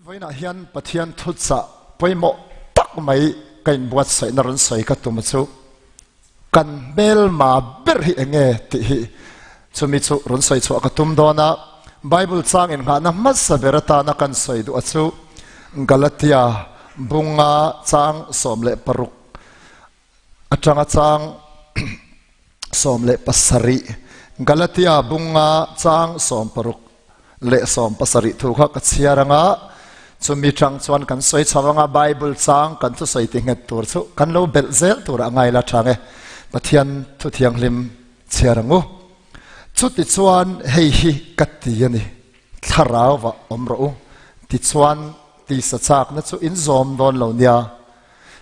Vawiinah hian Pathian thuchah pawimawh tak mai ka inbuatsaihna rawn sawi ka tum chu kan hmelma ber hi eng nge tih hi chumi chu rawn sawi chhuah ka tum dawn a. Bible chang innghahna hmasa ber atana kan sawi duh a chu Galatia bunga chang 16 atanga chang 17, Galatia bunga chang 16 leh 17 thu kha ka chhiar anga chumi tang chuan kan sawi chho anga Bible chang kan thusawi ti nghet tur chu kan lo belh zel tur a ngai la tha nge Pathian thu thianghlim chhiar angu. Chutichuan hei hi ka ti a ni, thlarau va awm rawh u, tichuan tisa chakna chu in zawm dawn lo nia.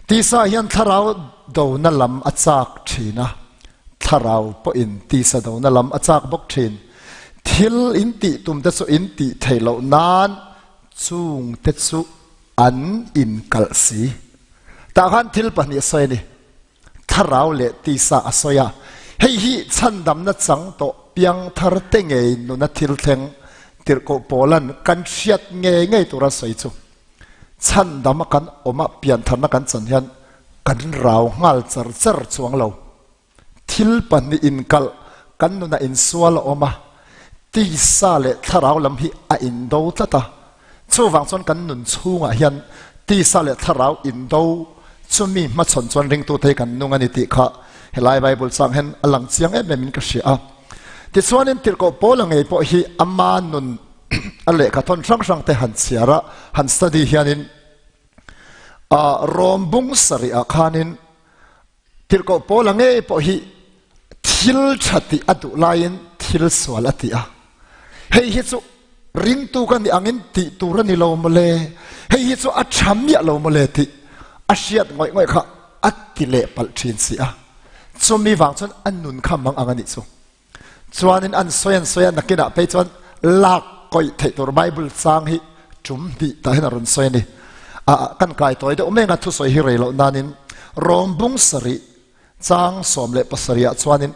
Tisa hian thlarau dona lam a chak thin a, thlarau pawhin tisa dona lam a chak bawk thin. Thil in tih tum te chu in tih theih loh nan chung te chu an inkalh si. Tah khan thil pahnih a sawi a ni, thlarau leh tisa a sawi a. Hei hi chhandamna chang tawh piangthar te ngei nuna thil thleng tirhkoh Paula'n kan hriat ngei ngei tura sawi chu. Chhandam a kan awm a, piantharna kan chan hian kan rau nghal char char chuang lo. Thil pahnih inkalh kan nunah insual a awm a, tisa leh thlarau lam hi a indo tlat a. Chuvang chuan kan nun chhungah hian tisa leh thlarau indo chumi hmachhawn chuan ringtute hi kan nung a ni tih kha helai Bible chang hian a lang chiang em em in ka hria a. Tichuanin Tirhkoh Paula ngei pawh hi ama nun a lehkha thawn hrang hrang te han chhiar a, han study hianin a Rom bung sarih ah khanin Tirhkoh Paula ngei pawh hi thil tha tih a duh laiin thil sual a ti a. Hei hi chu ringtu ka nih angin tih tur a ni lo mawle, hei hi chu a tha miah lo mawle tih a hriat ngawih ngawih kha a ti leh palh thin si a. Chumi vang chuan a nun kha mang ang a nih chu. Chuanin an sawi an sawi a, nakinah phei chuan lak kawih theih tur Bible chang hi tum hnih tah hian a rawn sawi a ni. A kan kai tawi deuh meng a, thusawi hi rei loh nanin Rom bung sarih chang 17 ah chuanin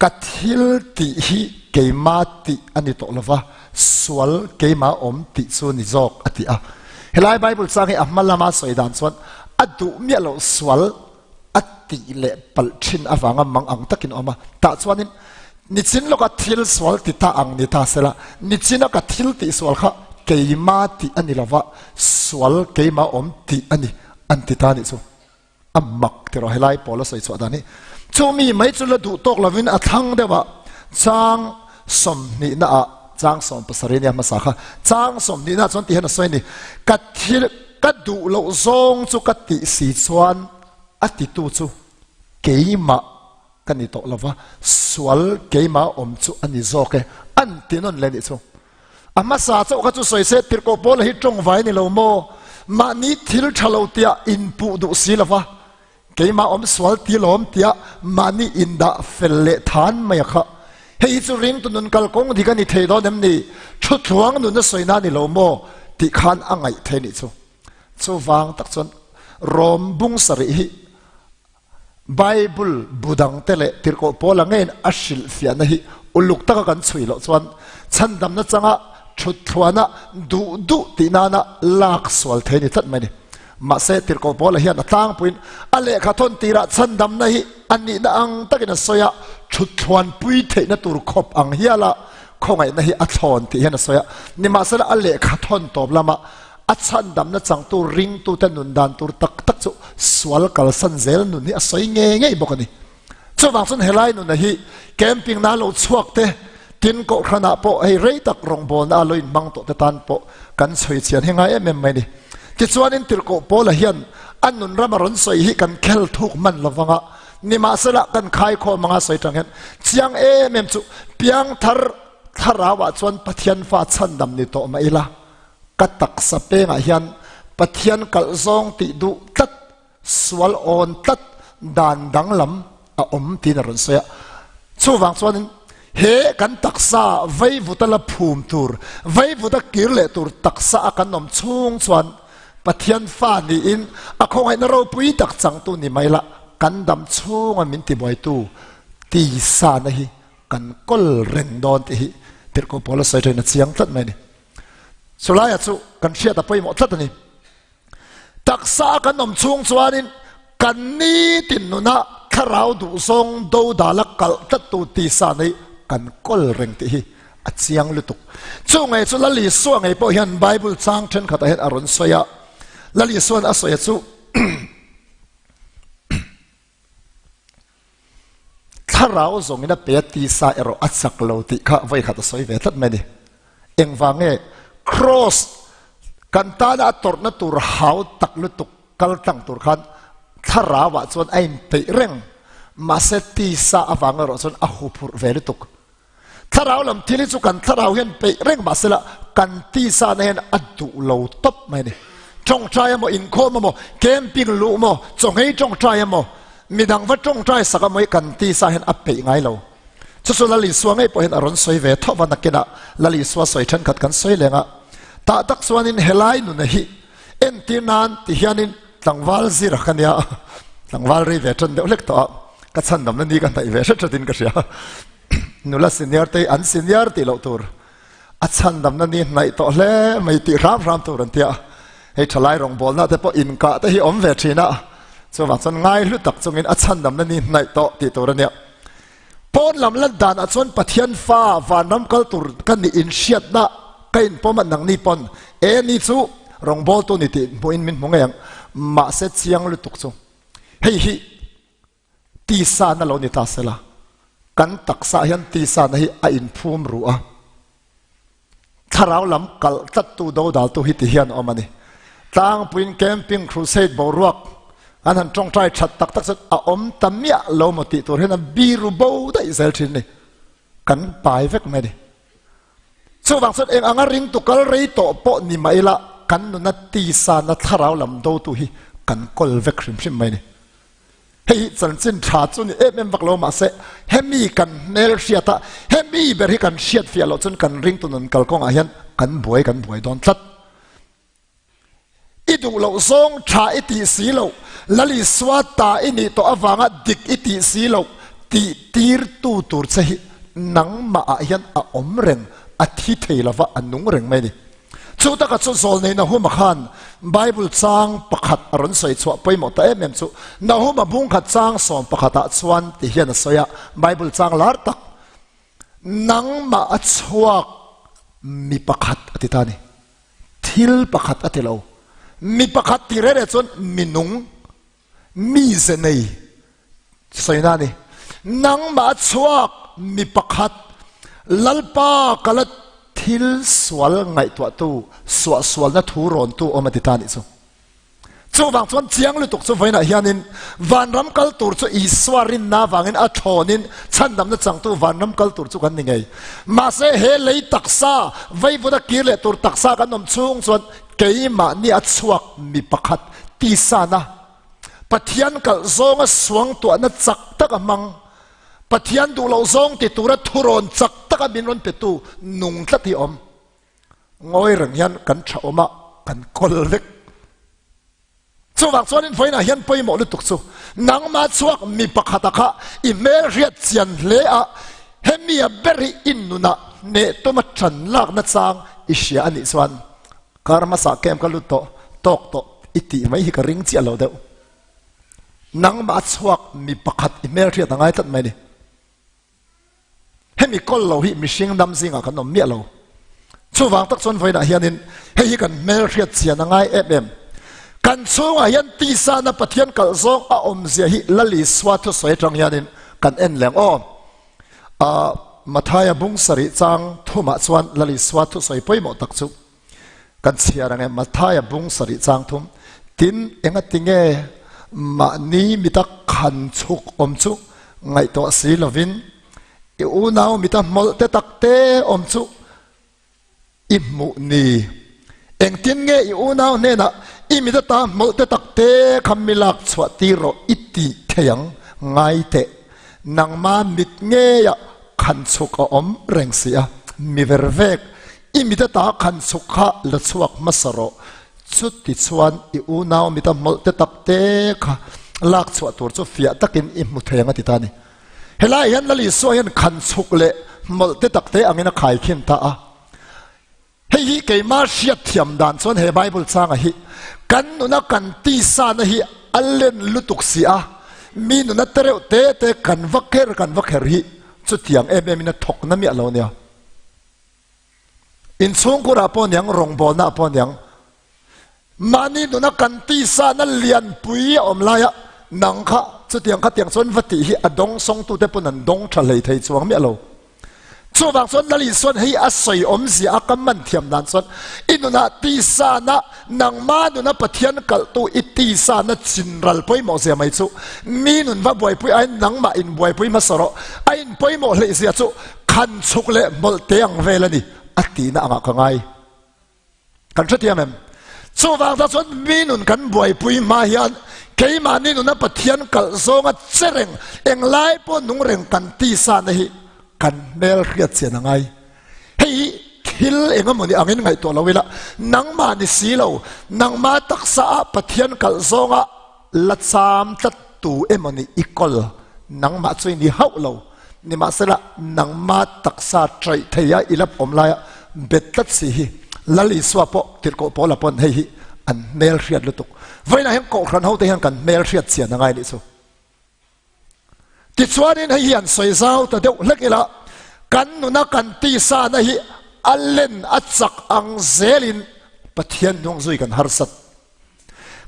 ka thil tih hi keima tih a ni tawh lova, sual keima awm tih chu ni zawk a ti a. Helai Bible chang hi a hma lama sawi dan chuan a duh miah loh sual a tih leh palh thin avanga mang ang takin a awm a. Tah chuanin nichin lawka thil sual ti ta ang ni ta sela, nichina ka thil tih sual kha keima tih a ni lova, sual keima awm tih a ni an ti ta nih chu. A mak ti rawh helai pawl a sawi chhuah dan hi. Chumi mai chu la duh tawk lovin a thlang deuh a, chang sawmhnihna ah chang 17 nia hmasa kha chang 20 na chuan ti hian a sawi a ni, ka thil ka duh loh zawng chu ka tih si chuan a titu chu keimah ka ni tawh lova, sual keimah awm chu a ni zawk e an ti nawn leh nih chu. A hmasa chauh kha chu sawi se tirhkoh Paula hi tawngvai ni lo maw, mahni thil tha lo tia inpuh duh si lova, Keimah awm sual ti lawm tia mahni indah fel leh than mai a kha. Hei hi chu ringtu nun kalkawng dik a ni thei dawn em ni? Thuthluang nun a sawina a ni lo maw? tih khan a ngaih thei nih chu. Chuvang tak chuan Rom bung sarih hi Bible bu dangte leh Tirhkoh Paula ngeiin a hrilhfiahna hi uluk taka kan chhui loh chuan chhandamna changa thuthluana duh duh tih nana lak sual thei a ni tlat mai a ni. Mahse, Tirhkoh Paula hian a tlangpuiin a lehkha thawn tirah chhandamna hi a nihna ang takin a sawi a, thuthluanpui theihna tur khawp ang hiala khawngaihna hi a thlawn tih hian a sawi a. Nimahsela, a lehkha thawn tawp lama a chhandamna changtu ringtute nun dan tur tak tak chu sual kalsan zel nun hi a sawi ngei ngei bawk a ni. Chuvang chuan helai nuna hi camping na lo chhuak te, tin kohhranah pawh hei rei tak rawngbawlna a lo inhmang tawh te tan pawh kan chhui chian hi ngai em em mai a ni. Tichuanin Tirhkoh Paula hian a nun rama rawn sawi hi kan khel thuk hman lo vanga, nimahsela kan khaikhawm anga sawi tang hian chiang em em chu piangthar thlarauah chuan Pathian fa chhandam ni tawh mah ila, ka taksa pengah hian Pathian kalh zawng tih duh tlat sual awn tlat dan danglam a awm tiin a rawn sawi a. Chuvang chuanin he kan taksa veivuta la phum tur, veivuta kir leh tur taksa a kan awm chhung chuan Pathian fa niin a khawngaihna ropui tak changtu ni mai la, kan dam chhunga min tibuaitu tisana hi kan kawl reng dawn tih hi Tirhkoh Paula sawi thain a chiang tlat mai a ni. Chulaia chu kan hriat a pawimawh tlat a ni. Taksa a kan awm chhung chuanin kan nitin nuna thlarau duhzawng dodala kalh tlattu tisa nei kan kawl reng tih hi a chiang lutuk. Chu ngei chu Lal Isua ngei pawh hian Bible chang thenkhatah hian a rawn sawi a. Lal Isua'n a sawi a chu Thlarau zawngin a pe a tisa erawh a chak lo tih kha vawikhat a sawi ve tlat mai a ni. Engvang nge Kraws kan tana a tawrhna tur hau tak lutuk kal tlang tur khan thlarauah chuan a inpeih reng mahse tisa avang erawh chuan a huphurh ve lutuk. Thlarau lam thil hi chu kan thlarau hian peih reng mahsela kan tisa na hian a duh lo tawp mai a ni. Tawngtai emaw, inkhawm emaw, camping luh emaw, chawnghei tawngtai emaw, midang va tawngtai sak emaw hi kan tisa hian a peih ngai lo. Chu chu Lal Isua ngei pawh hian a rawn sawi ve tho va, nakinah Lal Isua sawi thenkhat kan sawi leng a. Tah tak chuanin helai nuna hi entir nan ti hianin tlangval zir a ka nia, tlangval rei ve tan deuh hlek tawh a, ka chhandamna ni ka hnaih ve hret hretin ka hria. Nula senior te hi an senior tih loh tur a chhandamna ni hnaih tawh hle mai tih hram hram tur an tia. Hei thalai rawngbawlna te pawh inkah te hi awm ve thin a, chuvang chuan ngai hlu tak chungin a chhandamna ni hnaih tawh tih tur a nia. Pawn lam lan danah chuan Pathian fa vanram kal tur ka nih inhriatna ka inpawm a nangni pawn e ni chu rawngbawltu ni tih hmuhin min hmu ngei ang. Mahse chiang lutuk chu hei hi Tisa na lo ni ta sela, kan taksa hian tisa na hi a inphum ru a. Thlarau lam kalh tlattu dodaltu hi ti hian a awm a ni. Tlangpuiin camping crusade boruak an han tawngtai that tak tak chuan a awm ta miah lo maw tih tur hian a biru bo daih zel thin a ni. Kan pai vek mai a ni. Chuvang chuan eng anga ringtu kal rei tawh pawh ni mah ila kan nuna tisa na thlarau lam dotu hi kan kawl vek hrim hrim mai a ni. Hei hi chanchin tha chu ni em em vak lo mahse hemi kan hmel hriat a, hemi ber hi kan hriat fiah loh chuan kan ringtu nun kalkawngah hian kan buai kan buai dawn tlat. I duh loh zawng tha i tih si loh, Lal Isua ta i nih tawh avanga dik i tih si loh tih tirtu tur che hi nangmah ah hian a awm reng, a thi thei lova a nung reng mai a ni. Chu taka chu zawlnei Nahuma khan Bible chang pakhat a rawn sawi chhuah pawimawh ta em em chu Nahuma bungkhat chang sawm pakhatah chuan ti hian a sawi a, Bible chang lar tak, Nangmah a chhuak mi pakhat a ti ta a ni. Thil pakhat a ti lo. Mi pakhat ti reh reh chuan minung, mize nei sawina a ni. Nangmah a chhuak mi pakhat, Lalpa ka la thil sual ngaihtuahtu, suahsualna thu rawntu awm a ti ta a nih chu. Chuvang chuan chiang lutuk chu vawiinah hianin vanram kal tur chu Isua rinna avangin a thlawnin chhandamna changtu vanram kal tur chu kan ni ngei. Mahse he lei taksa, veivuta kir leh tur taksa kan awm chhung chuan keimahni a chhuak mi pakhat tisana Pathian kalh zawnga suangtuahna chak tak a hmang. Pathian duh loh zawng ti tura thurawn chak taka min rawn petu nung tlat hi a awm. Ngawi reng hian kan tha awm a, kan kawl vek. Chuvang chuanin vawiinah hian pawimawh lutuk chu nangmah chhuak mi pakhata kha i hmel hriat chian hle a, hemi a ber hi i nunah hneh tuma tan lakna chang i hria a nih chuan Kar hmasa kem ka lut tawh, tawk tawh i tih mai hi ka ring chiah lo deuh. Nangmah a chhuak mi pakhat i hmelhriat a ngai tlat mai ni. Hemi kawl lo hi mihring dam zingah kan awm miah lo. Chuvang tak chuan vawiinah hianin hei hi kan hmelhriat chian a ngai em em. Kan chhungah hian tisana Pathian kalh zawng a awmzia hi Lal Isua thusawi atang hianin kan en leng aw. Mathaia bung sarih chang thumah chuan Lal Isua thusawi pawimawh tak chu kan chhiar ang e. Mathaia bung sarih chang thum, Tin, engatinge mahni mita khan chhuk awm chu ngaihtuah si lovin i unau mita hmawlh te tak te awm chu i hmuh ni? Engtin nge i unau hnenah i mit ata hmawlh te tak te kha mi lak chhuah tir rawh i tih thei ang? Ngai teh, nangma mit ngeiah khan chhuk a awm reng si a, mi ver vek i mit ata khan chhuk kha la chhuak hmasa rawh. Chuti chuan i unau mita hmawlh te tak te kha lak chhuah tur chu fiah takin i hmu thei ang a ti ta a ni. Helaiah hian Lal Isua hian khan chhuk leh hmawlh te tak te angin a khaikhin ta a. Hei hi keima hriat thiam dan chuan he Bible changa hi kan nuna kan tisa na hi a len lutuk si a, mi nuna tereuh te te kan va kher kan va kher hi chutiang em em in a thawk na miah lo nia. Inchhungkur ah pawh niang, rawngbawlna ah pawh niang, mahni nuna kan tisa na lianpui a awm laia nang kha chutiang khatiang chuan va tih hi a dawng sawngtute pawn an dawng tha hlei thei chuang miah lo. Chuvang chuan Lal Isuan hei a sawi awmzia a ka man thiam dan chuan i nunah tisana nangma nuna Pathian kalhtu i tisana chinral pawimawh zia mai chu mi nun va buaipui aiin nangmah in buaipui hmasa rawh a in pawimawh hleih zia chu khan chhuk leh mawlh te ang vel a ni a tihna angah ka ngai. Kan hrethiam em? Chuvang ta chuan mi nun kan buaipui hma hian keimahni nuna Pathian kalh zawnga che reng, englai pawh nung reng kan tisa na hi kan hmel hriat chian a ngai. Hei hi thil engemawni angin ngaihtuah lo ila, nangmah ni si lo, nangmah taksa ah Pathian kalh zawnga la cham tlat tu emawni i kawl, nangmah chu i ni hauh lo. Nimahsela, nangmah taksa ṭaih theia i lap awm laia bet tlat si hi Lal Isua pawh tirhkoh Paula pawn hei hi an hmel hriat lutuk. Vawiinah hian Kohhran hote hian kan hmel hriat chian a ngai nih chu. Tichuanin hei hi an sawi zau ta deuh hlek ila, kan nuna kan tisana hi a len a chak ang zelin Pathian hnung zui kan harsat.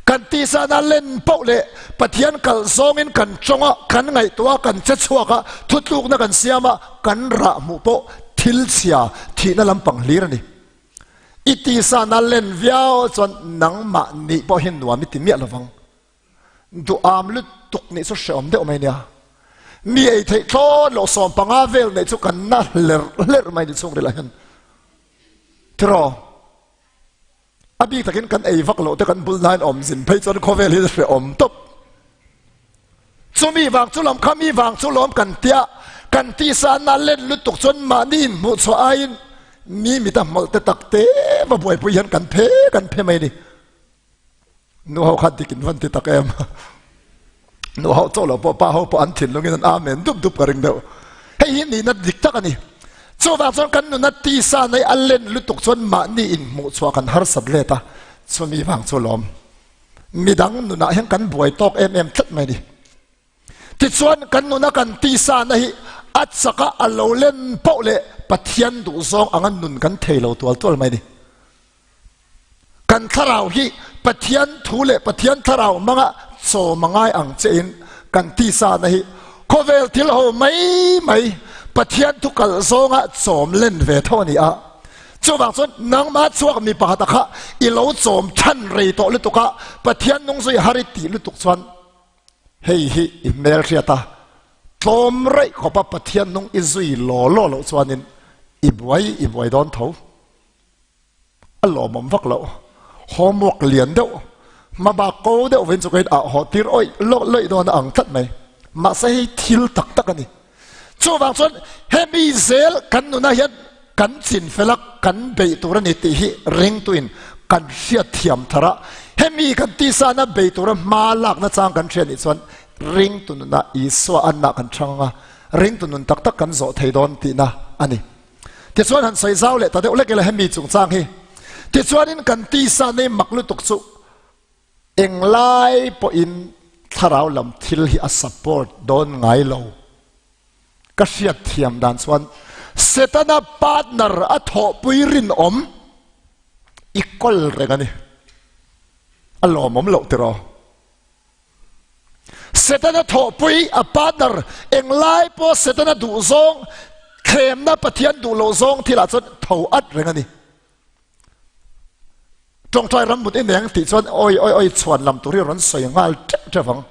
Kan tihsana len poh leh Pathian kalh zawngin kan tawng a, kan ngaihtuah a, kan che chhuak a, thutlukna kan siam a, kan rah hmuh pawh thil chhia thihna lampang hlir a ni. I tihsana len viau chuan nangmah nih pawh hi nuam i ti miah lovang. Duham lutuk nih chu hrehawm deuh mai nia. Mi ei theih thlawt loh 15 vel neih chu kan na hlerh hlerh mai ni chhungril ah hian. Tiraw? A bik takin kan ei vak loh te kan bul hnain awm zin phei chuan khawvel hi hrehawm tawp. Chumi vang chu lawm kha mi vang chu lawm kan tia kan tisa na len lutuk chuan mahni in hmuh chhuah aiin mi mit a hmawlh te tak te va buaipui hian kan phe kan phe mai ni. Nu ho kha dik in van ti tak em. Nu ho chaw lo pawh pa ho pawh an thinlungin an amen dup dup ka ring deuh. Hei hi nihna dik tak a ni. Chuvang chuan kan nuna tisa nei a len lutuk chuan mahni inhmuh chhuah kan harsat let a, chumi vang chu lawm. Midang nunah hian kan buai tawk em em tlat mai ni. Tichuan kan nuna kan tisa na hi a chaka a lo len poh leh Pathian duhzawng anga nun kan thei lo tual tual mai ni. Kan thlarau hi Pathian thu leh Pathian thlarau hmanga chawm a ngai ang che in kan tisa na hi khawvel thil ho mai mai Pathian thu kalh zawnga chawm len ve tho a ni a. Chuvang chuan nangmah chhuak mi pakhat a kha i lo chawm than rei tawh lutuk a, Pathian nung zui har i tih lutuk chuan hei hi i hmelhriat a, tlawm raih khawpa Pathian nung i zui law law loh chuanin i buai i buai dawn tho. A lawmawm vak loh. Homework lian deuh, hmabak ko deuh vin chu ka in ah haw tir awih lawh lawih dawn a ang tlat mai. Mahse hei thil tak tak a ni. Chuvang chuan hemi zel kan nunah hian kan chin fel a, kan beih tur a ni tih hi ringtuin kan hriat thiam thar a. Hemi kan tisana bei tura hma lakna chang kan hria nih chuan ringtu nunah Isua anna kan chang ang a, ringtu nun tak tak kan zawh thei dawn tihna a ni. Tichuan han sawi zau leh ta deuh lek ila hemi chungchang hi. Tichuanin kan tisa nei mak lutuk chu englai pawhin thlarau lam thil hi a support dawn ngai lo. Ka hriat thiam dan chuan Setana partner a thawhpui rinawm i kawl reng a ni. A lawmawm loh tiraw? Setana thawhpui a partner englai pawh Setana duh zawng thlemna Pathian duh loh zawng thilah chuan tho at reng a ni. Tawngtai ram mut i neng tih chuan oi oi oi chhuan lam tur hi rawn sawi nghal teuh teuh vang.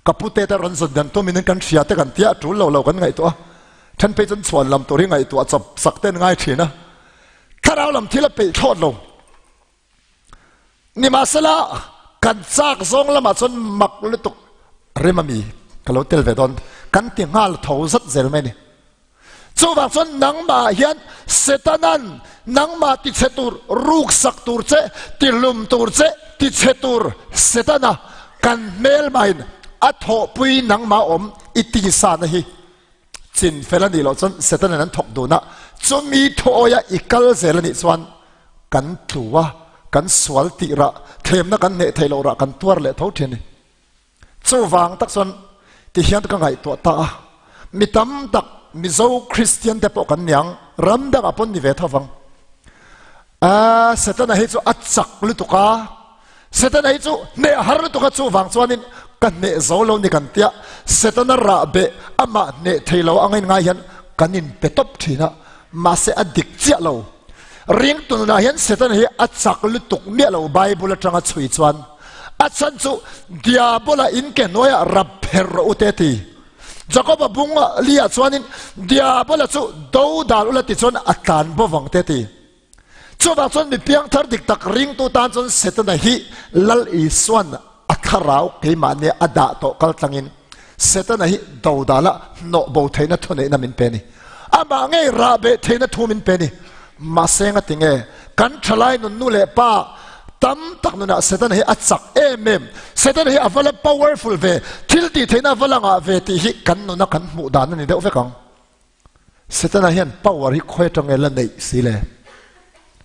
Ka pute te rawn zawn dan tumin kan hria te kan tia tul lo lo kan ngaihtuah a. Then phei chuan chhuan lam tur hi ngaihtuah chawp sak te an ngai thin a. Thlarau lam thil a peih thlawt lo. Nimahsela, kan chak zawng lamah chuan mak lutuk rem a mi ka lo tel ve dawn kan ti nghal tho zat zel mai a ni. Chuvang chuan nangmah hian Setanan nangmah tichhe tur, ruksak tur che, tihlum tur che, tichhe tur Setana kan hmelmahin a thawhpui nangmah awm i tisana hi chin fel a nih loh chuan Setanan an thawk dun a, chumi thuawia i kal zel a nih chuan. Kan tlu a, kan sual tih rah, thlemna kan hneh theih loh rah kan tuar leh tho thin a ni. Chuvang tak chuan ti hian ka ngaihtuah ta a, mi tam tak Mizo Kristian te pawh kan niang, ram dangah pawn ni ve tho vang. Aa, Setana hi chu a chak lutuk a, Setana hi chu hneh har lutuk a, chuvang chuanin ka hneh zo lo ni kan tia, Setana rah beh amah hneh thei lo angin ngai hian kan inpe tawp thin a, mahse a dik chiah lo. Ringtu nunah hian Setana hi a chak lutuk miah lo Bible atanga chhui chuan. A chhan chu Diabola in ke hnuaiah rap pher rawh u te ti. Jakoba bung liah chuanin Diabola chu do dan ula ti chuan a tlan bo vang te ti. Chuvang chuan mi piangthar dik tak ringtu tan chuan Setana hi Lal Isuan a thlarau keimahnia a dah tawh kal tlangin Setana hi do dala hnawh bo theihna thuneihna min pe a ni. Amah ngei rah beh theihna thu min pe a ni. Mahse ngatinge kan thalai nun nu leh pa tam tak nunah Setana hi a chak em em, Setana hi a va la powerful ve, thil tih theihna a va la ngah ve tih hi kan nuna kan hmuh dan a ni deuh vek ang. Setana hian power hi khawi atang nge la neih si le?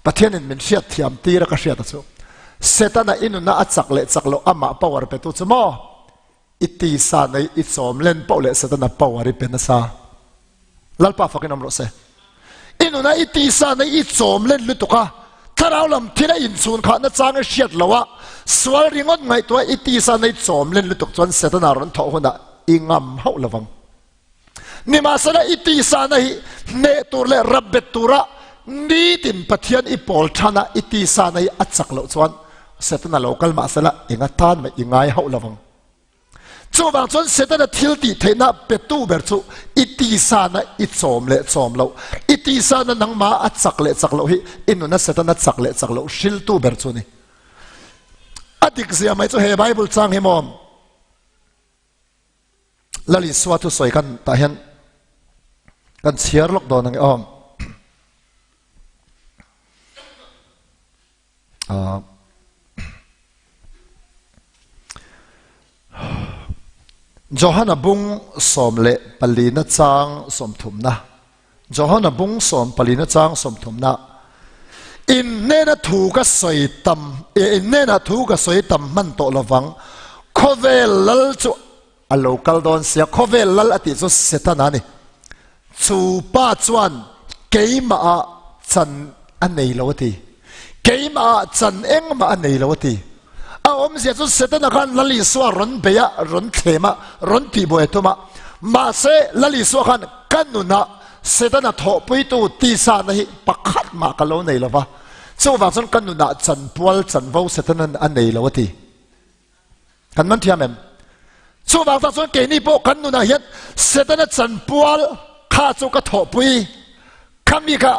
Pathianin min hriat thiam tir a ka hriat a chu. Setana i nuna a chak leh chak loh amah power petu chu maw? I tisa nei i chawm len poh leh Setana power i pe nasa. Lalpa fakin awm rawh se. I nuna i tisa nei i chawm len lutuk a, thlarau lam thil a inchhun khahna chang i hriat lo a, sual ringawt ngaihtuah i tisa nei chawm len lutuk chuan Setana rawn thawh hunah i ngam hauh lovang. Nimahsela i tisa na hi hneh tur leh rap bet tura nitin Pathian i pawl than a, i tisa na hi a chak loh chuan Setana lo kal mahsela enga tan mah i ngai hauh lovang. Chuvang chuan Setana thil tih theihna petu ber chu i tisa na i chawm leh chawm loh, i tisa na nangmah a chak leh chak loh hi i nuna Setana chak leh chak loh hriltu ber chu a ni. A dik zia mai chu he Bible chang hi maw? Lal Isua thu sawi kan tah hian kan chhiar lawk dawn ang e aw. Johana bung sawm leh palina chang sawmthumna Johana bung sawm palina chang sawmthumna In hnena thu ka sawi tam in hnena thu ka sawi tam hman tawh lovang khawvel lal chu a lo kal dawn sia khawvel lal a tih chu Setana a ni chu pa chuan keimah ah chan a nei lo a ti keimah ah chan engmah a nei lo a ti a awmzia chu Setana khan Lal Isua rawn bei a rawn thlem a rawn tihbuai a tum a mahse Lal Isua khan ka nunah Setana thawhpuitu tisa na hi pakhat mah ka lo nei lo va chuvang chuan ka nunah chanpual chanvo Setana a nei lo a ti. Kan man thiam em? Chuvang tak chuan keini pawh kan nunah hian Setana chanpual kha chu ka thawhpui. Khami kha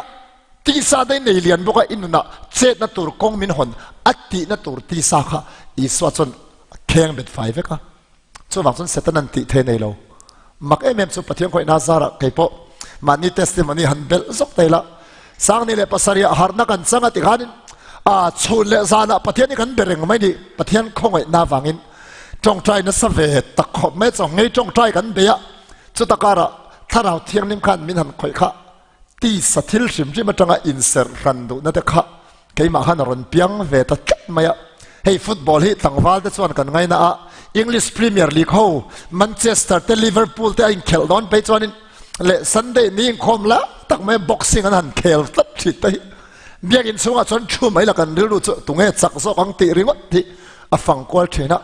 tisa dai nei lian bawk a i nunah chetna tur kawng min hawn a tihna tur tisa kha Isua chuan kheng bet fai vek a. Chuvang chuan Setanan tih thei nei lo. Mak em em chu Pathian khawih Nazarah kei pawh mahni testimony han belh zawk thei la. Sangni leh pasarih harna kan chang a ti khanin a chhun leh zanah Pathian hi kan be reng mai ni. Pathian khawngaihna avangin tawngtai nasa ve tak khawp mai chaw ngei tawngtai kan bei a. Chuta karah Thlarau Thianghlim khan min han khawih kha tisa thil hrim hrim atanga inserh hran duhna te kha keimah khan a rawn piang ve ta tlat mai a. Hei football hi tlangval te chuan kan ngaina a, English Premier League ho Manchester te Liverpool te a inkhelh dawn phei chuanin leh Sunday ni inkhawm lai tak mai boxing an han khel tlat thin te hi biakinn chhungah chuan thu mai la kan rilru chu tunge chak zawk ang tih ringawt hi a fang kual thin a.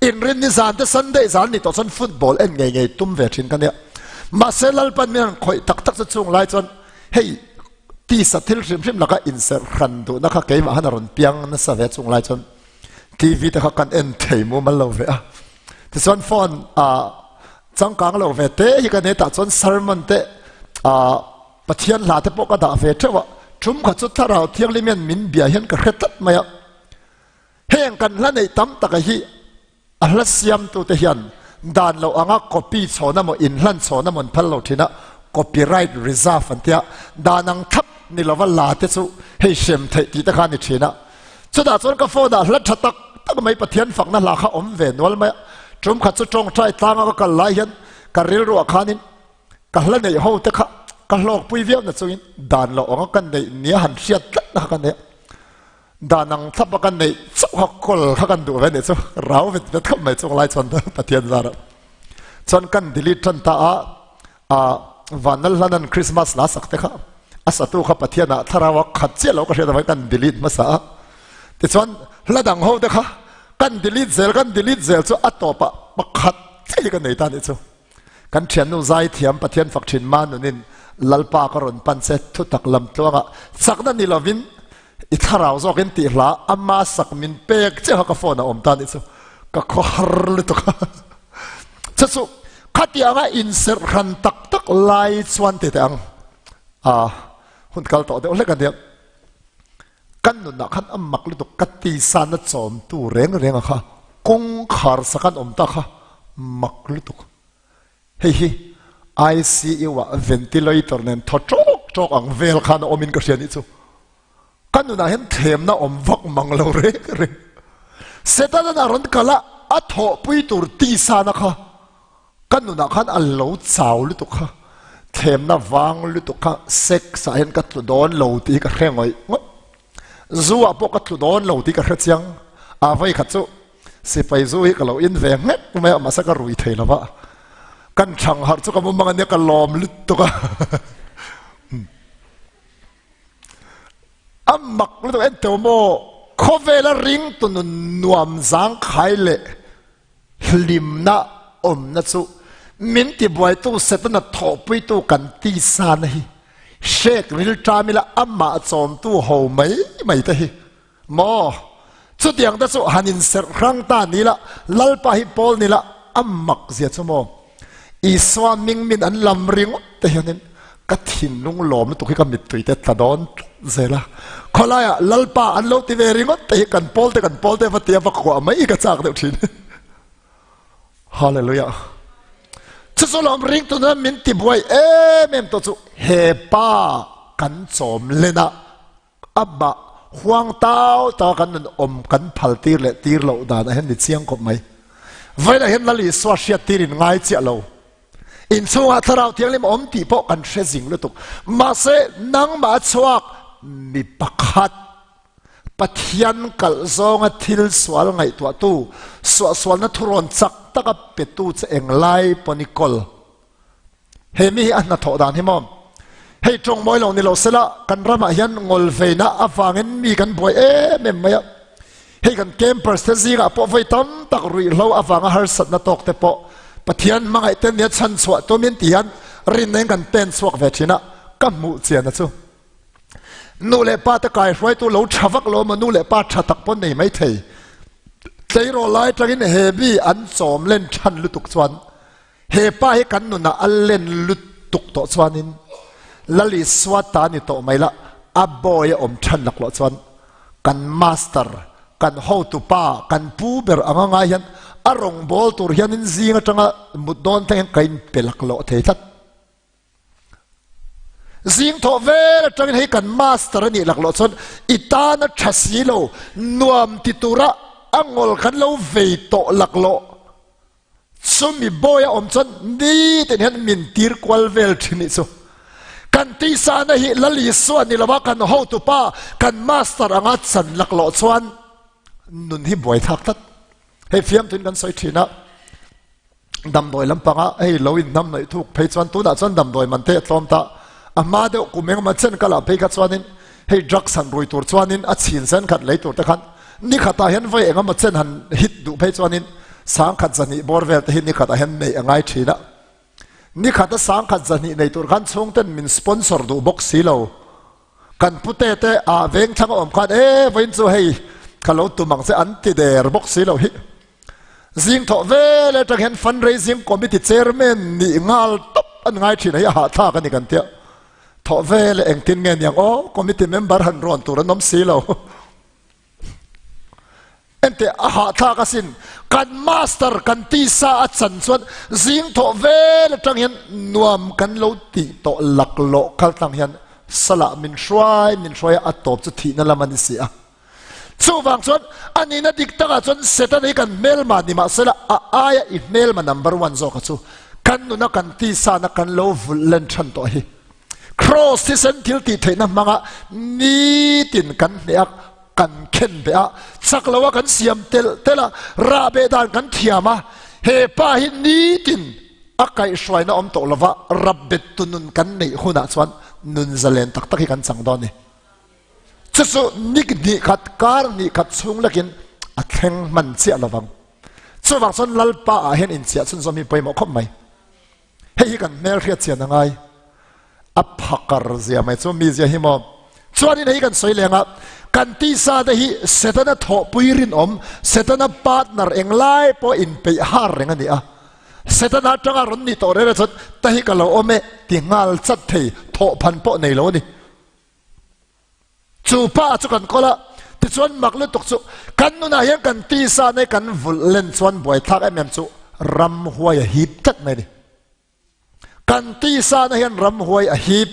Inrinni zan te Sunday zan ni tawh chuan football en ngei ngei tum ve thin ka nia. Mahse Lalpan min han khawih tak tak chu chung lai chuan hei tisa thil hrim hrim laka inserh hran duhna kha keimah han a rawn piang nasa ve chung lai chuan TV te kha kan en thei mumal lo ve a. Tichuan phone a changkang lo ve te hi ka nei tah chuan sermon te a Pathian hla te pawh ka dah ve theuh a. Tum kha chu Thlarau Thianghlim hian min bia hian ka hre tlat mai a. Heng kan hla neih tam taka hi a hla siamtute hian dan loh anga copy chhawn emaw inhlan chhawn emaw an phal lo thin a, copyright reserve an tia, dan ang thlap ni lova la te chu hei hrem theih tih te kha a ni thin a. Chutah chuan ka phone ah hla tha tak tak mai Pathian fakna hla kha awm ve nual mai a, tum khat chu tawngtai tlanga ka kal lai hian ka rilruah khanin ka hla neih ho te kha ka hlawkpui viau na chungin dan loh anga ka neih nia han hriat tlat na kha ka nei a. Dan ang thlap a kan neih chauh kha kawl kha kan duh ve nih chu rau vet vet khawp mai chung lai chuan Pathian zar ah chuan kan delete tan ta a a vanlal hlan an Christmas la sak te kha a satu kha Pathian ah thlarau a khat chiah lo ka hriat avangin kan delete hmasa a tichuan hla dang ho te kha kan delete zel kan delete zel chu a tawp ah pakhat chiah hi ka nei ta nih chu. Kan thiannu zaithiam Pathian fak thin ma nunin Lalpa ka rawn pan che thutak lam tluangah chakna ni lovin i thlarau zawkin tih hla ama sak min pek chiah kha ka phone a awm ta nih chu ka khaw har lutuk a chu chu khatianga inserh hran tak tak lai chuan ti teh ang a hun kal tawh deuh hlek ania kan nunah khan a mak lutuk ka tisana chawmtu reng reng a kha kawngkhar sak an awm ta kha mak lutuk hei hi ICU ah ventilator nen thaw tawk tawk ang vel khan a awmin ka hria nih chu ka nunah hian thlemna awm vak mang lo reng reng Setanan a rawn kal a a thawhpui tur tisana kha Ka nunah khan a lo chau lutuk kha, thlemna vang lutuk kha sex ah hian ka tlu dawn lo tih hi ka hre ngawih ngawih. Zu ah pawh ka tlu dawn lo tih ka hre chiang. A vei khat chu sipai zu hi ka lo in ve nghek mai a, mahse ka rui thei lo va. Kan thang harh chu ka mu mang ania ka lawm lutuk a. A mak lutuk en teuh maw, khawvela ringtu nun nuam zangkhai leh Hlimna awmna chu min tibuaitu Setana thawhpuitu kan tisana hi hrek rilṭam ila amah chawmtu ho mai mai te hi maw? Chutiang te chu han inserh hrang ta ni la, Lalpa hi pawl ni la, a mak zia chu maw? Isua hming min an lam ringawt te hianin ka thinlung lawm lutuk hi ka mittui te tla dawn tlat zel a. Khawlaiah Lalpa an lo ti ve ringawt te hi kan pawl te kan pawl te va tia va khuah mai hi ka chak deuh thin. Hallelujah. Chu chu lawm ring tuna min ti buai em em to chu he pa kan chawm lena amah huang tau tau kan nun awm kan phal tir leh tir loh dan a hian ni chiang khawp mai. Vawilah hian Lal Isua hriat tir in ngai chiah lo. Inchhungah Thlarau Thianghlim a awm tih pawh kan hre zing lutuk. Mahse nangmah a chhuak mi pakhat Pathian kalh zawnga thil sual ngaihtuahtu, suahsualna thurawn chak taka petu che englai pawn i kawl. He mi hi a hnathawh dan hi maw? Hei tawng mawi lo ni lo sela kan ramah hian ngawl veina avangin mi kan buai em em mai a. Hei kan campers te zingah pawh vawi tam tak ruihhlo avanga harsatna tawk te pawh Pathian hmangaih te nia chhan chhuah tumin ti hian rinna in kan pen chhuak ve thin a, ka hmuh chian a chu. Nu leh pa te kai hruaitu lo tha vak lo maw nu leh pa tha tak pawn nei mai thei. Tleirawl lai atangin he mi an chawm len than lutuk chuan He pa hi kan nunah a len lutuk tawh chuanin Lal Isua ta ni tawh mai la, a bawi a awm than laklawh chuan kan master, kan hotupa, kan pu ber anga ngai hian a rawngbâwl tur hianin zing aṭanga mut dawn thleng hian ka inpe laklawh thei tlat. Zing thawh vel aṭangin hei kan master a nih laklawh chuan i tana ṭha si lo, nuam ti tura a ngawl kan lo vei tawh laklawh. Chumi bawi a awm chuan nitin hian min tir kual vel thin nih chu. Kan tisana hi Lal Isua ni lova kan hotupa, kan master anga chan laklawh chuan nun hi buai thlak tlat. Hei fiamthuin kan sawi thin a, damdawi lampanga hei lo in hnam hnawih thuk phei chuan tunah chuan damdawi man te a tlawm ta. A hma deuh kum engemaw chen kal ah phei kha chuanin hei drugs han rui tur chuanin a chhin sen khat lei tur te khan Ni khatah hian vawi engemaw chen han hit duh phei chuanin sangkhat zahnih bawr vel te hi ni khatah hian neih a ngai thin a. Ni khata sangkhat zahnih nei tur khan chhungten min sponsor duh bawk si lo. Kan pute te ah veng thlang a awm khan e vawiin chu hei ka lo tum ang che an ti der bawk si lo hi. Zing thawh vel atang hian fundraising committee chairman nih nghal tawp an ngai thin a hi a hahthlak a ni kan tia. Thawh vel engtin nge niang aw committee member han rawn tur an awm si lo. Enteh a hahthlak asin, kan master kan tisa a chan chuan zing thawh vel atang hian nuam kan lo tih tawh laklawh kal tlang hian salah min hruai min hruai a, a tawp chu thihna lam a ni si a. Chuvang chuan a nihna dik takah chuan Satan hi kan hmelma ni mahsela a aia i hmelma number one zawka chu kan nuna kan tisa na kan lo vulh len than tawh hi. Kraws thisen thil tih theihna hmanga nitin kan hneh a. kan khen beh a, chak lo a kan siam telh telh a, rah beh dan kan thiam a, he pa hi nitin a kaihhruaina awm tawh lova rap bet tu nun kan neih hunah chuan nun zalen tak tak hi kan chang dawn a ni. Chu chu nik hnih khat, kar hnih khat chhung lekin a thleng hman chiah lovang. Chuvang chuan Lalpa ah hian inchiah chhunzawm hi pawimawh khawp mai. Hei hi kan hmel hriat chian a ngai. A phakar zia mai chu mi zia hi maw. Chuanin hei kan sawi leng a, kan tisa te hi Setana thawhpui rinawm, Setana partner englai pawh inpeih har reng a ni a. Setana atanga rawn nih tawh reng reng chuan ta hi ka lo awm e ti nghal chat thei thawhphan pawh nei lo a ni. Chu pa chu kan kawl a, tichuan mak lutuk chu kan nunah hian kan tisa nei kan vulh len chuan buaithlak em em chu ramhuai a hip tlat mai a ni. Kan tisa na hian ramhuai a hip.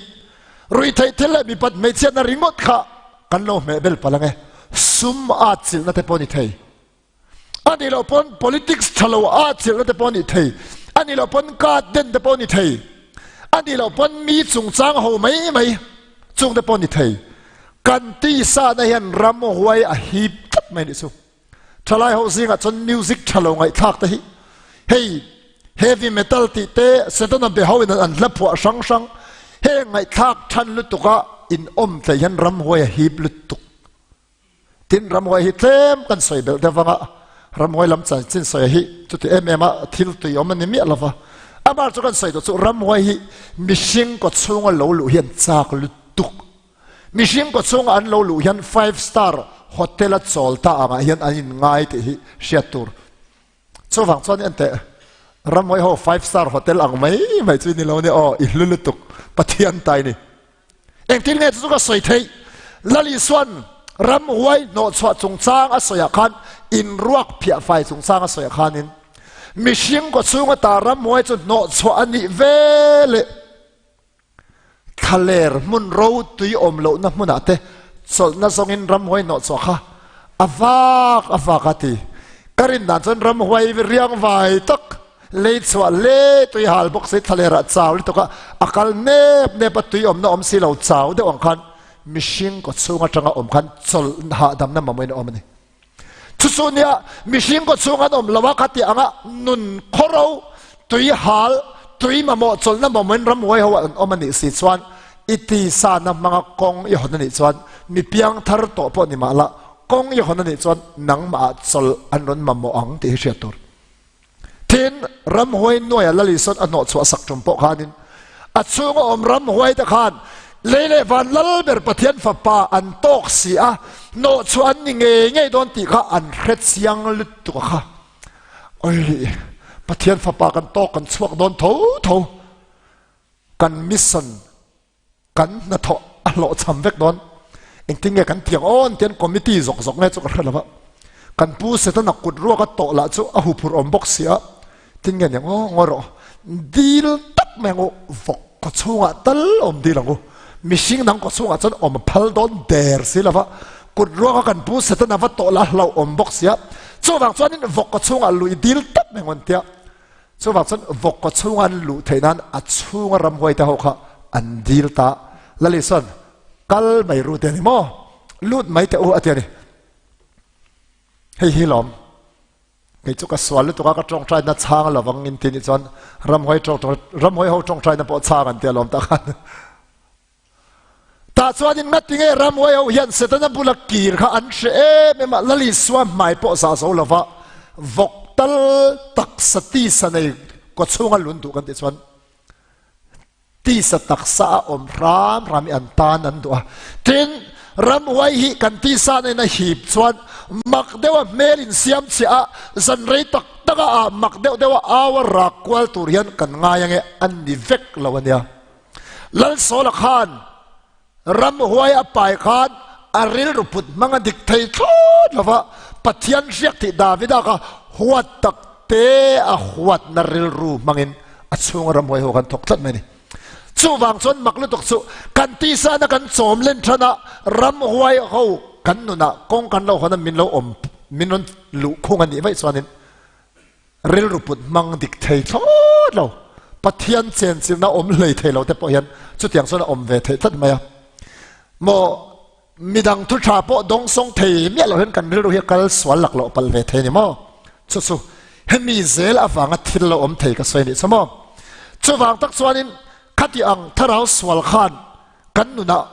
Ruihtheih thil leh mipat hmeichhiatna ringawt kha kan lo hmeh bel palh ang e. Sum a chilhna te pawh a ni thei. A nih loh pawn politics tha lo a chilhna te pawh a ni thei. A nih loh pawn card den te pawh a ni thei. A nih loh pawn mi chungchang ho mai mai chung te pawh a ni thei. Kan tisa-na hian ram huai a hip tlat mai nih chu. Thalai ho zingah chuan music tha lo ngaihthlak te hi hei heavy metal tih te Setana be ho in an hla phuah hrang hrang heng ngaihthlak than lutuka in awm tlei hian ram huai a hip lutuk. Tin, ramhuai hi tlem kan sawi belh deuh vanga ramhuai lam chanchin sawi hi chuti em em a thil tui awm a ni miah lova. Amah chu kan sawi duh chu ramhuai hi mihring kaw chhunga lo luh hian chak lutuk. Mihring kaw chhunga an lo luh hian five star hotel a chawl ta angah hian an inngai tih hi hriat tur. Chuvang chuan enteh ramhuai ho five star hotel ang mai mai chu ni lo nia aw i hlu lutuk Pathian ta i ni. Engtin nge chu chu ka sawi theih? Lal Isuan ramhuai hnawhchhuah chungchang a sawiah khan inruak phiah fai chungchang a sawiah khanin mihring kaw chhung ata ramhuai chu hnawhchhuah a nih ve leh thlaler hmun ro tui awm lohna hmunah te chawlhna zawngin ramhuai hnawhchhuah kha a vak a vak a ti. Ka rin dan chuan ramhuai riang vai tak Lei chhuah hle tui hal bawk si thlaler ah chau lutuk a, a kal nep nep a tui awmna awm si lo chau deuh ang khan mihring kaw chhung atanga awm khan chawlh hahdamna mamawhin a awm a ni. Chu chu nia mihring kaw chhung an awm lo a khati anga nun khawro tui hal tui mamawh chawlhna mamawhin ramhuai ho an awm a nih si chuan i tisa na hmanga kawng i hawn a nih chuan mi piang thar tawh pawh ni mahla kawng i hawn a nih chuan nangmah ah chawlh an rawn mamawh ang tih hi hriat tur. Tin, ramhuai nuaia Lalisawn a hnawhchhuah sak tum pawh khanin a chhunga awm ramhuai te khan lei leh van lal ber Pathian fapa an tawk si a, hnawhchhuah an ni ngei ngei dawn tih kha an hre chiang lutuk a kha. Oi, Pathian fapa kan tawk kan chhuak dawn tho tho, kan mission kan hnathawh a hlawhchham vek dawn engtin nge kan tiang aw an tian committee zawk zawk nge chu ka hre lova kan pu setana kut ruak a tawh lah chu a huphurh awm bawk si a tin nge niang aw ngawi rawh dil tak mai angu vawk kaw chhungah tal awm dil angu mihring dang kaw chhungah chuan awm a phal dawn der si lova kut ruak a kan pu setana va tawh lah hlauh awm bawk si a chuvang chuanin vawk kaw chhungah lui dil tak mai angu an tia Chuvang chuan vawk kaw chhunga an luh theih nan a chhunga ramhuai te ho kha an dil ta. Lali chuan kal mai ru te a ni maw? Lut mai teh u a ti a ni. Hei hi lawm. Kei chu ka sual lutuk a ka tawngtai na chhang lovang in ti nih chuan ramhuai tawngtai ramhuai ho tawngtai na pawh chhang an ti alawm tak khan. Tah chuan in ngati nge ramhuai ho hian Setana bula kir kha an hre em em a, Lal Isua hmai pawh zah zo lova vawk tal taksa tisa nei kaw chhunga lun duh kan tih chuan tisa taksa a awm hram hram hi an tan an duh a. Tin, ramhuai hi kan tisa nen a hip chuan mak deuha hmel in siam chhiah a, zan rei tak tak a ah mak deuh deuha au a rak kual tur hian kan ngai ange an ni vek lo a nia. Lalsawla khan ramhuai a pai khan a rilru put hmang a dik thei thlawt lo va, Pathian hriak tih Davida kha huat tak te a huatna rilru hmangin a chhunga ramhuai ho khan thawk tlat mai a ni. Chuvang chuan mak lutuk chu kan tisana kan chawm len than a, ramhuai ho kan nunah kawng kan lo hawn a min lo awm min rawn luh khung a nih vaih chuanin Rilru put hmang dik thei thlawt lo, Pathian chenchilhna awm hlei thei lo te pawh hian chutiang chuan a awm ve theih tlat mai a. Maw Midang thu tha pawh dawng sawng thei miah lo hian kan rilru hi a kal sual laklawh palh ve thei a ni maw? Chu chu hemi zel avanga thil lo awm thei ka sawi a nih chu maw? Chuvang tak chuanin khati ang thlarau sual khan kan nunah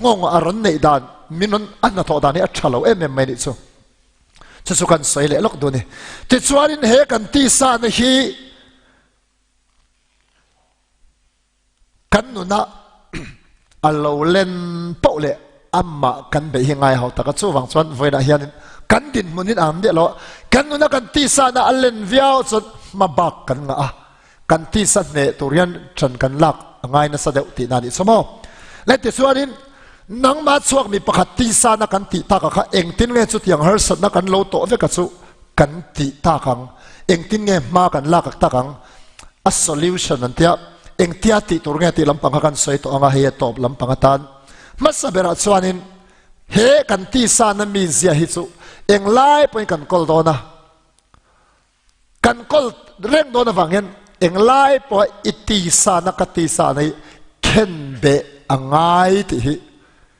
nghawng a rawn neih dan, min rawn a hnathawh dan hi a tha lo em em mai a nih chu. Chu chu kan sawi leh lawk dun a ni. Tichuanin he kan tisa na hi Kan nunah a lo len poh leh amah kan beih hi ngai ho tak a, chuvang chuan vawiinah hianin kan dinhmun in ang miah lo a, kan nuna kan tisana a len viau chuan hma bak kan ngah a, kan tisa hneh tur hian ṭan kan lak a ngai nasa deuh tihna a nih chu maw. Le tichuanin nangmah chhuak mi pakhat tisana kan tih tak a kha engtin nge chutiang harsatna kan lo tawh vek a chu kan tih tak ang, engtin nge hma kan lak tak ang, A solution an tia, engtia tih tur nge tih lampang kha kan sawi tawh ang a, hei a tawp lampang atan. Hmasa berah chuanin he kan tisana mi zia hi chu englai pawhin kan kawl dawn a, kan kawl reng dawn avang hian englai pawha i tisana ka tisana hi khen beh a ngai tih hi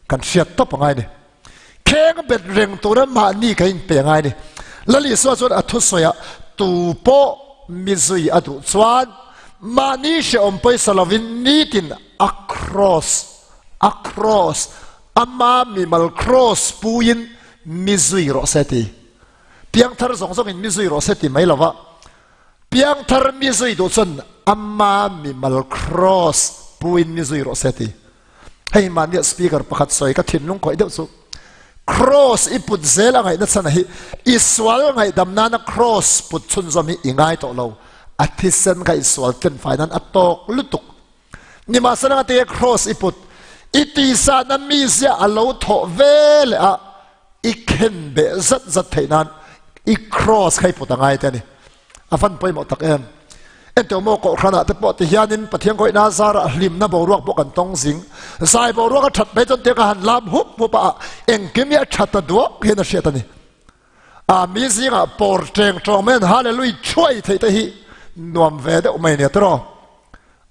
kan hriat tawp a ngai a ni. Kheng bet reng tura mahni ka inpe ngai a ni. Lal Isua chuan a thusawiah tu pawh mi zui a duh chuan mahni hrehawm pawisa lovin nitin a cross, a cross, ama mimal cross puiin mi zui rawh se ti. Piangthar zawng zawngin mi zui rawh se ti mai lova, piangthar mi zui duh chuan ama mimal cross puiin mi zui rawh se ti. Hei mahnia speaker pakhat sawi ka thinlung khawih deuh chu cross i put zel a ngaihna chhan hi i sual ngaihdam nana cross put chhunzawm hi i ngai tawh lo a thisen kha i sual ken fai nan a tawk lutuk nimahsela nga te cross i put i tisa na mizia a lo thawh ve leh a i khen beh zat zat theih nan i cross kha i put a ngai te a ni. A van pawimawh tak em. Enteu maw kohhranah te pawh ti hianin Pathian kawihna zarah hlimna boruak pawh kan tawng zing. Zai boruak a that mai chuan tiang a han lam hup hup a, engkim hi a tha ta duak hian a hriat a ni. A mi zingah pawr teng tawng mai an hallelui thuai theih te hi nuam ve deuh mai nia tiraw.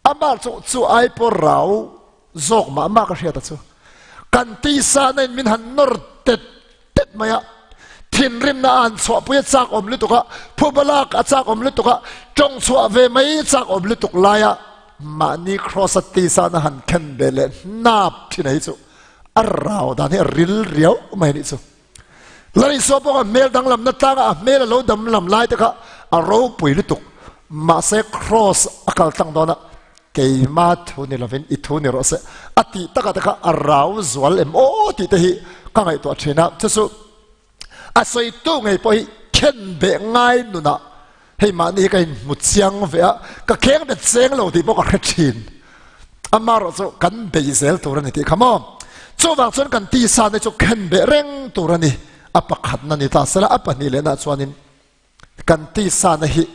Amah chu chu ai pawh rau zawk mah mah ka hriat a chu. Kan tisa na in min han nawr tet tet mai a, thinrimna a han chhuahpui a chak awm lutuk a, phuba lak a chak awm lutuk a, tawng chhuah ve mai a chak awm lutuk laia mahni cross a tisa na han khen ve leh hnap thin a hi chu a rau dan hi a ril riau mai a nih chu. Lal Isua pawh kha hmel danglamna tlanga a hmel a lo damlam lai te kha a ropui lutuk, mahse cross a kal tlang dawn a, Keima thu ni lovin i thu ni rawh se a tih takah te kha a rau zual em aw tih te hi ka ngaihtuah thin a, chu chu a sawitu ngei pawh hi khen beh ngai nunah hei mahni hi ka inhmu chiang ve a, ka kheng bet cheng lo tih pawh ka hre thin. Amaherawh chu kan bei zel tur a ni tih kha maw. Chuvang chuan kan tisa te chu khen beh reng tur a ni. A pakhatna ni ta sela a pahnih lehna chuanin Kan tisana hi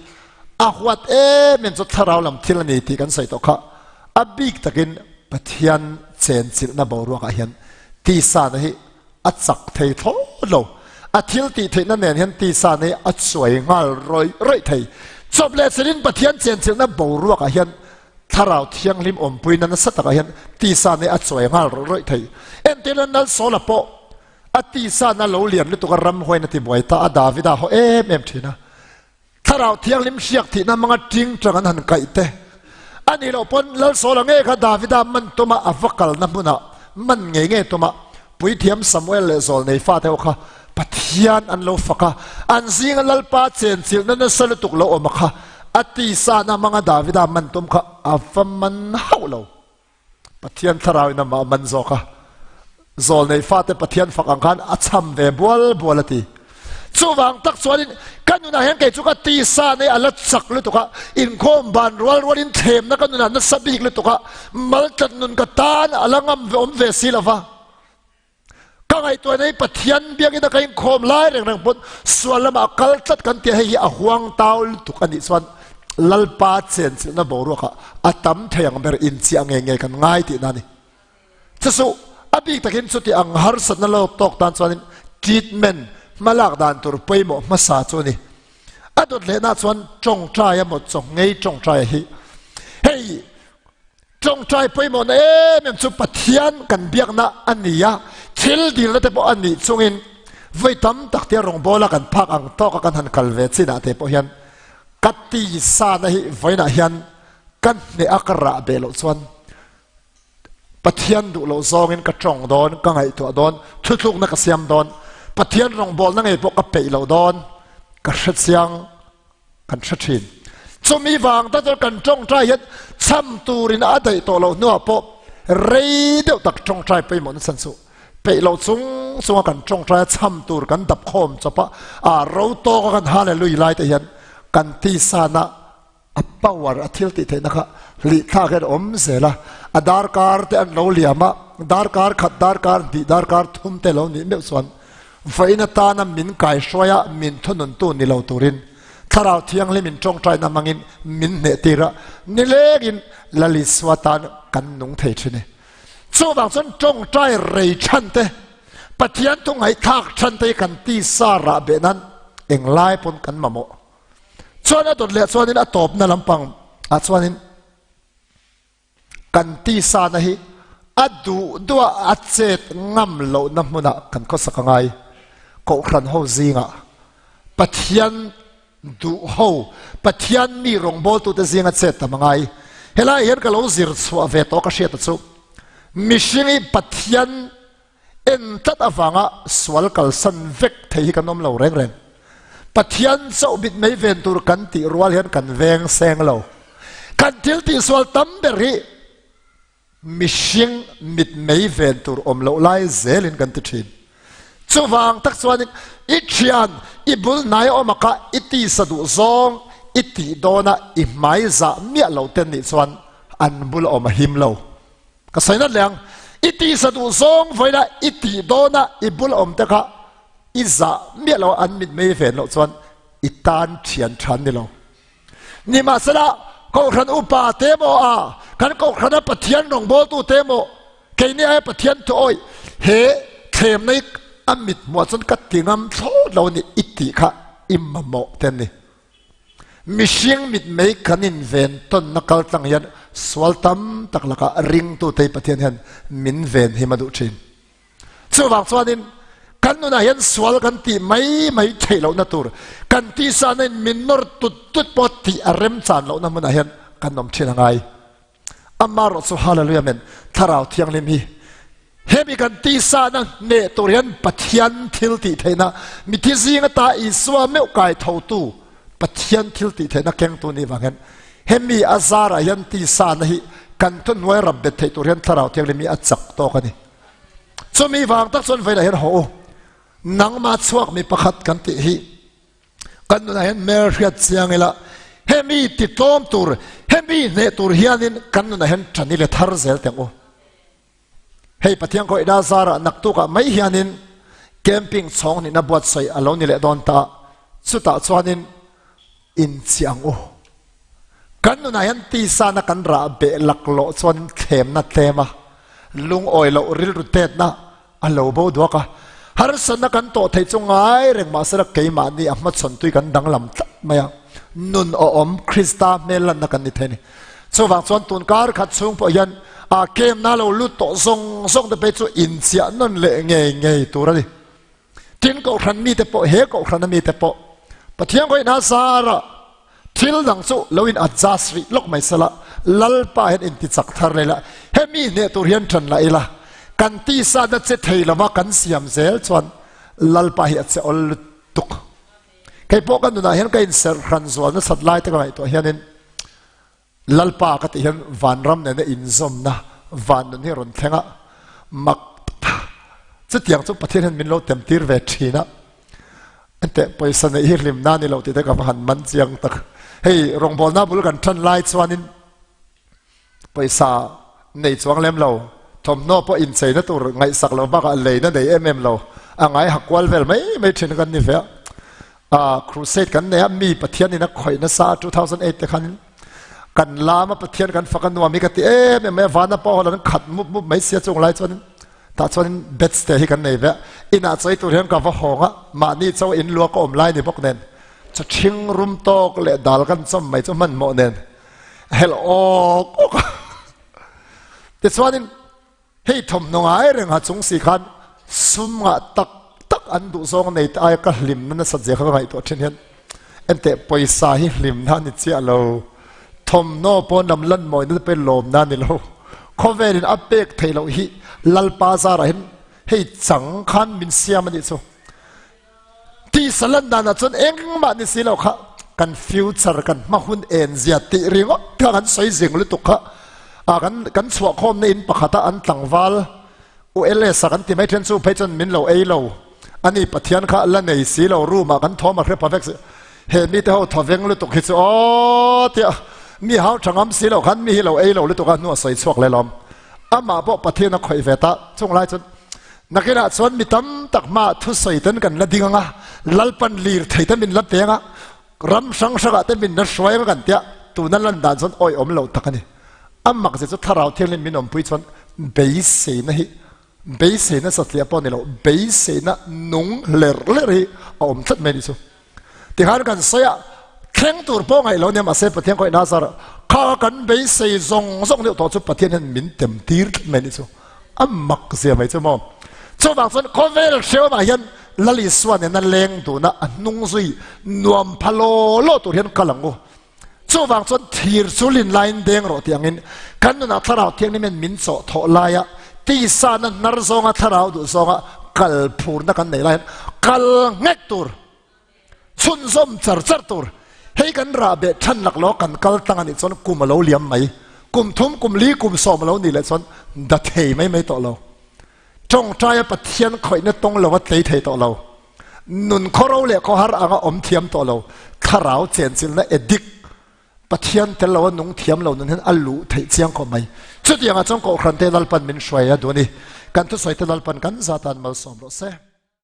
a huat em em chu thlarau lam thil a ni tih kan sawi tawh kha. A bik takin Pathian chenchilhna boruakah hian tisana hi a chak thei thlawt lo. A thil tih theihna nen hian tisana hi a chuai nghal rawih rawih thei. Chawp leh chelin Pathian chenchilhna boruakah hian thlarau thianghlim awmpuina nasa takah hian tisana hi a chuai nghal rawih rawih thei. Entirna Nalsawla pawh A tisa na lo lian lutuk a ramhuain a ti buai ta a, Davida haw em em thin a. Thlarau Thianghlim hriak thihna hmanga ting tang an han kaih te. A nih loh pawn Lalsawla nge kha Davida man tuma a va kalna hmunah man ngei ngei tuma Puithiam Samuel leh Zawlnei fate ho kha Pathian an lo fak a, an zinga Lalpa chenchilhna nasa lutuk lo awm a kha a tisa na hmanga Davida man tum kha a va man hauh lo. Pathian thlarau in amah a man zawk a, zawlnei fate Pathian fak ang khan a cham ve bual bual a ti. Chuvang tak chuanin ka nunah hian kei chu ka tisa nei a la chak lutuk a, inkhawm ban rual rualin thlemna ka nunah nasa bik lutuk a, maltlat nun ka tan a la ngam ve awm ve si lo va. Ka ngaihtuahna hi Pathian biakina ka inkhawm lai reng reng pawn sual lamah a kal tlat kan tia hei hi a huang tau lutuk a nih chuan Lalpa chenchilhna boruakah a tam thei ang ber inchiah ngei ngei kan ngai tihna a ni. Chusuh a bik takin chuti ang harsatna lo tawk tan chuanin treatment hmalak dan tur pawimawh hmasa chu a ni. A dawt lehna chuan tawngtai emaw chaw ngei tawngtai hi hei. Tawngtai pawimawhna em em chu Pathian kan biakna a ni a, thil dilna te pawh a nih chungin vawi tam tak te rawngbawla kan phak ang tawka kan han kal ve chinah te pawh hian ka tisana hi vawiinah hian ka hneh a ka rah beh loh chuan Pathian duh loh zawngin ka tawng dawn, ka ngaihtuah dawn, thutlukna ka siam dawn, Pathian rawngbawlna ngei pawh ka peih lo dawn, ka hrechiang kan hre thin. Chumi vang ta chuan kan tawngtai hian cham turin a daih tawh loh hnuah pawh rei deuh tak tawngtai pawimawh nasa chu peih lo chung chunga kan tawngtai a cham tur kan dap khawm chawp a, a ro tawka kan hallelujah lai te hian kan tisana a power a thil tih theihna kha hlih thlak hian a awm zel a, a darkar te an lo liam a, darkar khat darkar hnih darkar thum te lo nih meuh chuan vawiin atana min kaihruai a min thununtu ni lo turin Thlarau Thianghlim in tawngtaina hmangin min hneh tir a, nilengin Lal Isua tan kan nung thei thin e. Chuvang chuan tawngtai rei than te, Pathian thu ngaihthlak than te hi kan tisa rah beh nan englai pawn kan mamawh. Chuan a dawt leh chuanin a tawpna lampang ah chuanin kan tisana hi a duh duh a a chet ngam lohna hmunah kan khawsak a ngai. Kohhran ho zingah Pathian duh ho, Pathian mi rawngbawltute zinga chet tam a ngai. Helai hian ka lo zir chhuah ve tawh ka hriat a chu mihring hi Pathian En tlat avanga sual kalsan vek thei hi kan awm lo reng reng. Pathian chauh mit mei ven tur kan tih rual hian kan veng seng lo. Kan thil tihsual tam ber hi mihring mit mei ven tur awm loh lai zelin kan ti thin. Chuvang tak chuanin i thian, i bul hnai awm aka i tisa duh zawng i tih dawna i hmai zah miah lo ten nih chuan an bul awm a him lo. Ka sawi nat leh ang, i tisa duh zawng vawilah i tih dawna i bul awm te kha i zah miah lo an mit mei ven loh chuan i tan thian tha an ni lo. Nimahsela, Kohhran upa te maw a, kan Kohhrana Pathian rawngbawltu te maw, keini aia Pathian thu awih he thlemna hi a mit hmuah chuan ka ti ngam thlawt lo a ni i tih kha i mamawh te an ni. Mihring mitmei kan inven tawnna kal tlang hian sual tam tak lakah ringtute hi Pathian hian min ven him a duh thin. Chuvang chuanin kan nunah hian sual kan tih mai mai theih lohna tur, kan tihsahna in min nawr tut tut pawh tih a remchan lohna hmunah hian kan awm thin a ngai. Amaherawh chu Hallelujah men Thlarau Thianghlim hi hemi kan tisahna hneh tur hian Pathian thil tih theihna mithi zing ata Isua meuh kai thotu Pathian thil tih theihna kengtu nih vang hian hemi a zarah hian tisahna hi kan thuhnuai rap bet theih tur hian Thlarau Thianghlim hi a chak tawk a ni. Chumi vang tak chuan vawilah hian haw u nangmah chhuak mi pakhat kan tih hi Kan nunah hian hmel hriat chiang ila, hemi ti tlawm tur, hemi hneh tur hianin kan nunah hian ṭan i le thar zel teh ang u. Hei Pathian khawihna zarah naktukah mai hianin camping chhawng nihna buatsaih a lo ni leh dawn ta, chutah chuanin inchiah ang u. Kan nunah hian tisana kan rah beh laklawh chuanin thlemna tlem a, lungawi loh rilru tetna A lo bo duak a, harsatna kan tawh theih chu ngai reng mahsela keimahni a hmachhawn tui kan danglam tlat mai a, nun awhawm Krista hmel lanna kan ni thei a ni. Chuvang chuan tun kar khat chhung pawh hian a kemna lo lut tawh zawng zawng te phei chu inchiah nawn leh ngei ngei tur a ni. Tin, Kohhran mite pawh, he Kohhrana mite pawh Pathian kawihna zarah Thil dang chu lo in adjust rih lawk mai sela, Lalpa hian inti chak thar leh la, hemi hneh tur hian ṭan lah ila, kan tisa na che thei lova kan siam zel chuan Lalpa hi a che awl lutuk. Kei pawh ka nunah hian ka inserh hran zual nasat lai te ka ngaihtuah hianin Lalpa ka tih hian vanram nena inzawmna van nun hi a rawn thleng a, mak chutiang chu Pathian hian min lo temtir ve ṭhin a. Enteh pawisa neih hi hlimna ni lo tih te ka va han man chiang tak. Hei rawngbawlna bul kan ṭan lai chuanin pawisa nei chuang lem lo, thawmhnaw pawh incheina tur ngaihsak lo bakah leina nei em em lo, a ngai ha kual vel mai mai ṭhin kan ni ve a. Ah, crusade kan nei a, mi Pathian in a khawih nasa a 2008 te khanin kan lam a Pathian kan fak a nuam hi ka ti em em mai a, vana pawh an khat mup mup mai sia chung lai chuanin Tah chuanin beds te hi kan nei ve a, inah chawi tur hian ka va hawng a, mahni chaw in lua ka awm lai ni bawk nen, chaw ṭhing rum tawk leh dal kan chawm mai chu hmanhmawh nen helh awk awk a. Tichuanin hei thawmhnaw ngai reng ha chung si khan sum ngah tak tak an duh zawng nei te aia ka hlimna nasat zia kha ka ngaihtuah thin hian enteh pawisa hi hlimna a ni chiah lo, thawmhnaw pawh nam lan mawina te pawhin lawmna a ni lo, khawvelin a pek theih loh hi Lalpa zarah hian hei chang khan min siam a nih chu. Tisa lan danah chuan engmah ni si lo kha kan future kan hma hun en zia tih ringawt kha kan sawi zing lutuk kha a kan kan chhuah khawmna in pakhata an tlangval ULS a kan ti mai then chu phei chuan min lo ei lo ani Pathian kha la nei si lo room ah kan thawm a hre pha vek si he mi te ho thawveng lutuk hi chu aw tia mi hau tha ngam si lo khan mi hi lo ei lo lutuk a hnu a sawi chhuak leh lawm amah pawh Pathian a khawih ve ta chung lai chuan Nakinah chuan mi tam tak hmaah thusawi ten kan la ding ang a, Lalpan lir thei te min la peng a, ram hrang hrangah te min la hruai ang a kan tia, tuna lan dan chuan awihawm lo tak a ni. A mak zia chu Thlarau Thianghlim min awmpui chuan beiseina hi, beiseina satliah pawh a ni lo, beiseina nung hler hler hi a awm tlat mai a nih chu. Tikhan kan sawi a, thleng tur pawh ngaih lo nia mahse Pathian khawi Nazar kha kan beisei zawng zawng deuh tawh chu Pathian hian min tem tir tlat mai anih chu. A mak zia mai chu maw. Chuvang chuan khawvel hrehawmah hian Lal Isua nena leng duna a hnung zui nuam pha law law tur hian kal ang u. Chuvang chuan thir chu lin laiin deng rawh tih angin kan nunah Thlarau Thianghlim hian min chawh thawh laia tisana hnar zawnga Thlarau duh zawnga kal phurna kan nei lai hian kal nghek tur, chhunzawm char char tur. Hei kan rah beh than lak lo kan kal tlang a nih chuan kum a lo liam mai. Kum thum, kum li, kum sawm a lo nih leh chuan da thei mai mai tawh lo. Tawngtaia Pathian khawihna tawng lo a tlei thei tawh lo. Nun khawro leh khawhar anga awm thiam tawh lo. Thlarau chenchilhna addict, Pathian tel lo a nung thiam lo nun hian a luh theih chiang khawp mai. Chutiangah chuan Kohhran te Lalpan min hruai a duh a ni. Kan thusawi te Lalpan kan zatan malsawm rawh se.